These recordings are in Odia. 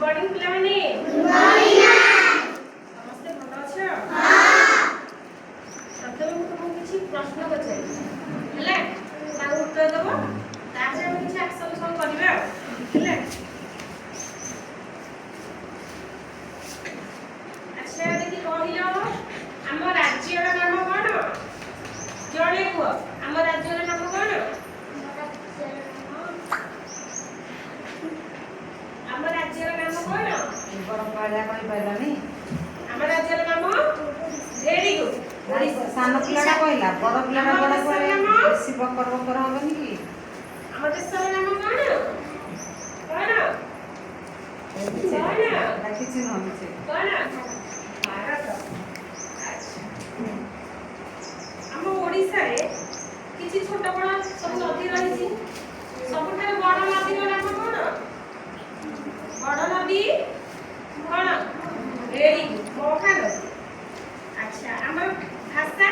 ମର୍ଣ୍ଣିଂ ପିଲାମାନେ। Good morning ma'am. ସମସ୍ତେ ଭଲ ଅଛ? ପ୍ରଥମେ ମୁଁ ତୁମକୁ କିଛି ପ୍ରଶ୍ନ ପଚାରିବି, ହେଲା? ତାର ଉତ୍ତର ଦେବ, ତାପରେ ଆମେ କିଛି ଆକ୍ସନ୍ ସବୁ କରିବା ଆଉ, ହେଲା? ଆଚ୍ଛା, ଦେଖି କହିଲ, ଆମ ରାଜ୍ୟର ନାମ କ'ଣ? ଜଣେ କୁହ, ଆମ ରାଜ୍ୟର ନାମ କ'ଣ? ଆମ ରାଜ୍ୟର ନାମ କ'ଣ? ବଡ଼ ପିଲା କହିପାରିଲାନି। ଆମ ରାଜ୍ୟର ନାମ? Very good. Odisha. ସାନ ପିଲାଟା କହିଲା, ବଡ଼ ପିଲାଟା ଆମ ବଡ଼ ଦେଶର କହିଲେ ନାମ? ବେଶୀ ବକର ବକର ହବନି କି? ଆମ ଦେଶର ନାମ କ'ଣ? କ'ଣ? କିଛି କଣ? ଏଟା କିଛି ନୁହଁ, କିଛି। କ'ଣ? ଭାରତ। ଆଚ୍ଛା, ଆମ ଓଡ଼ିଶାରେ କିଛି ଛୋଟ ବଡ଼ ସବୁ ନଦୀ ରହିଛି। ସବୁଠାରୁ ବଡ଼ ନଦୀର ନାମ କ'ଣ? ବଡ଼ ନଦୀ କ'ଣ? Very good, Mahanadi. ଆଚ୍ଛା, ଆମର ଭାଷା,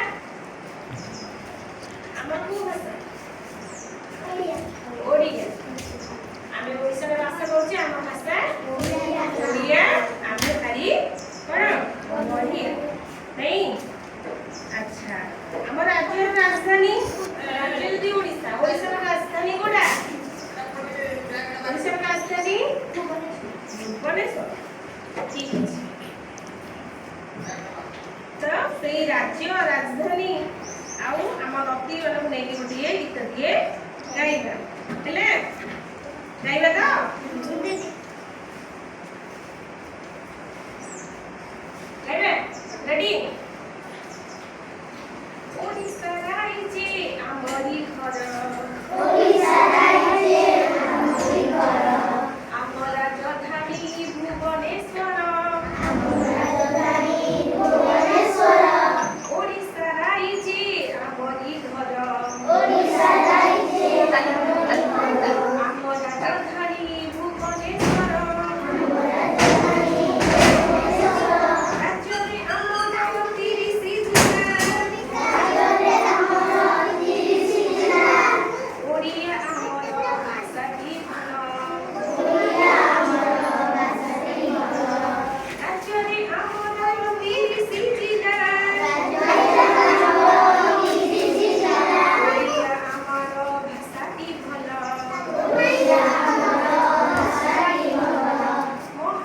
ଆମର କୋଉ ଭାଷା? ଓଡ଼ିଆ। ଆମେ ଓଡ଼ିଶାରେ ବାସ କରୁଛେ, ଆମ ଭାଷା ଓଡ଼ିଆ। ଆମେ ଭାରି କ'ଣ ବଢ଼ିଆ, ନାଇଁ? ଆଚ୍ଛା, ଆମ ରାଜ୍ୟର ରାଜଧାନୀ, ରାଜ୍ୟ ଯଦି ଓଡ଼ିଶା, ଓଡ଼ିଶାର ରାଜଧାନୀ କୋଉଟା? ଓଡ଼ିଶାର ରାଜଧାନୀ ଭୁବନେଶ୍ୱର। ଠିକ ଅଛି। ତ ସେଇ ରାଜ୍ୟ ରାଜଧାନୀ ଆଉ ଆମ ନଦୀ ମାନଙ୍କୁ ନେଇକି ଗୋଟିଏ ଗୀତଟିଏ ଗାଇବା, ହେଲା? ଗାଇବା ତ? ଗାଇବା। ରେଡି? ଓଡ଼ିଶା ରାଇଜେ ଆମରି ଘର, ଆମ ରାଜଧାନୀ ଭୁବନେଶ୍ୱର। ଓଡ଼ିଶା ରାଇଜେ ଆମରି ଘର, ଆମ ରାଜଧାନୀ ଭୁବନେଶ୍ୱର। ରାଜ୍ୟରେ ଆମର 30 ଜିଲ୍ଲା, ଓଡ଼ିଆ ଆମର ଭାଷାଟି ଭଲ। ରାଜ୍ୟରେ ଆମର 30 ଜିଲ୍ଲା, ଓଡ଼ିଆ ଆମର ଭାଷାଟି ଭଲ।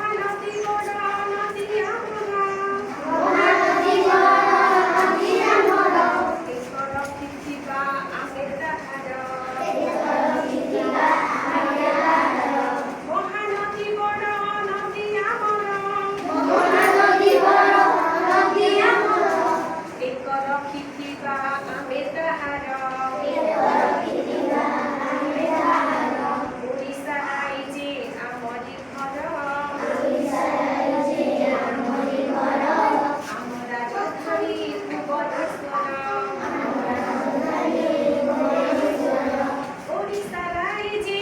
ମହାନଦୀ ବଡ଼ ନଦୀ ଆମର, ଏକ ରଖିଥିବା ଆମେ ତାହାର। ମହାନଦୀ ବଡ଼ ନଦୀ ଆମର, ଏକ ରଖିଥିବା ଆମେ ତାହାର। ଓଡ଼ିଶା ରାଇଜେ ଆମରି ଘର, ଆମ ରାଜଧାନୀ ଭୁବନେଶ୍ୱର। ଓଡ଼ିଶା ରାଇଜେ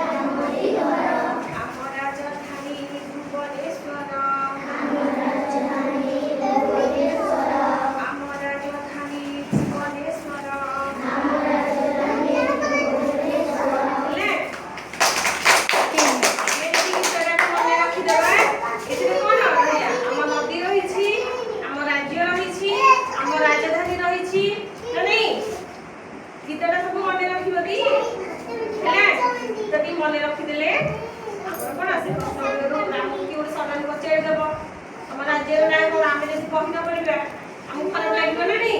ଆମରି ଘର, ଆମ ରାଜଧାନୀ ଭୁବନେଶ୍ୱର, ଆମ ରାଜଧାନୀ ଭୁବନେଶ୍ୱର। ହେଲା? ଏମିତି ଗୀତଟାକୁ ମନେ ରଖିଦେବା। ଏଥିରେ କଣ ରହିଲା? ଆମ ନଦୀ ରହିଛି, ଆମ ରାଜ୍ୟ ରହିଛି, ଆମ ରାଜଧାନୀ ରହିଛି, ନା ନାଇଁ? ଗୀତଟା ସବୁ ମନେ ରଖିବ ଦି, ହେଲା? ଗୀତଟି ମନେ ରଖିଦେଲେ ଆମର କଣ ସେ ପ୍ରଶ୍ନ, ଆମକୁ କିଏ ଗୋଟେ ସଡନ ପଚାରିଦେବ, ଆମ ରାଜ୍ୟର ନାଁ କଣ? ଆମେ ଯଦି କହି ନ ପାରିବା, ଆମକୁ ଖରାପ ଲାଗିବ ନା ନାଇଁ?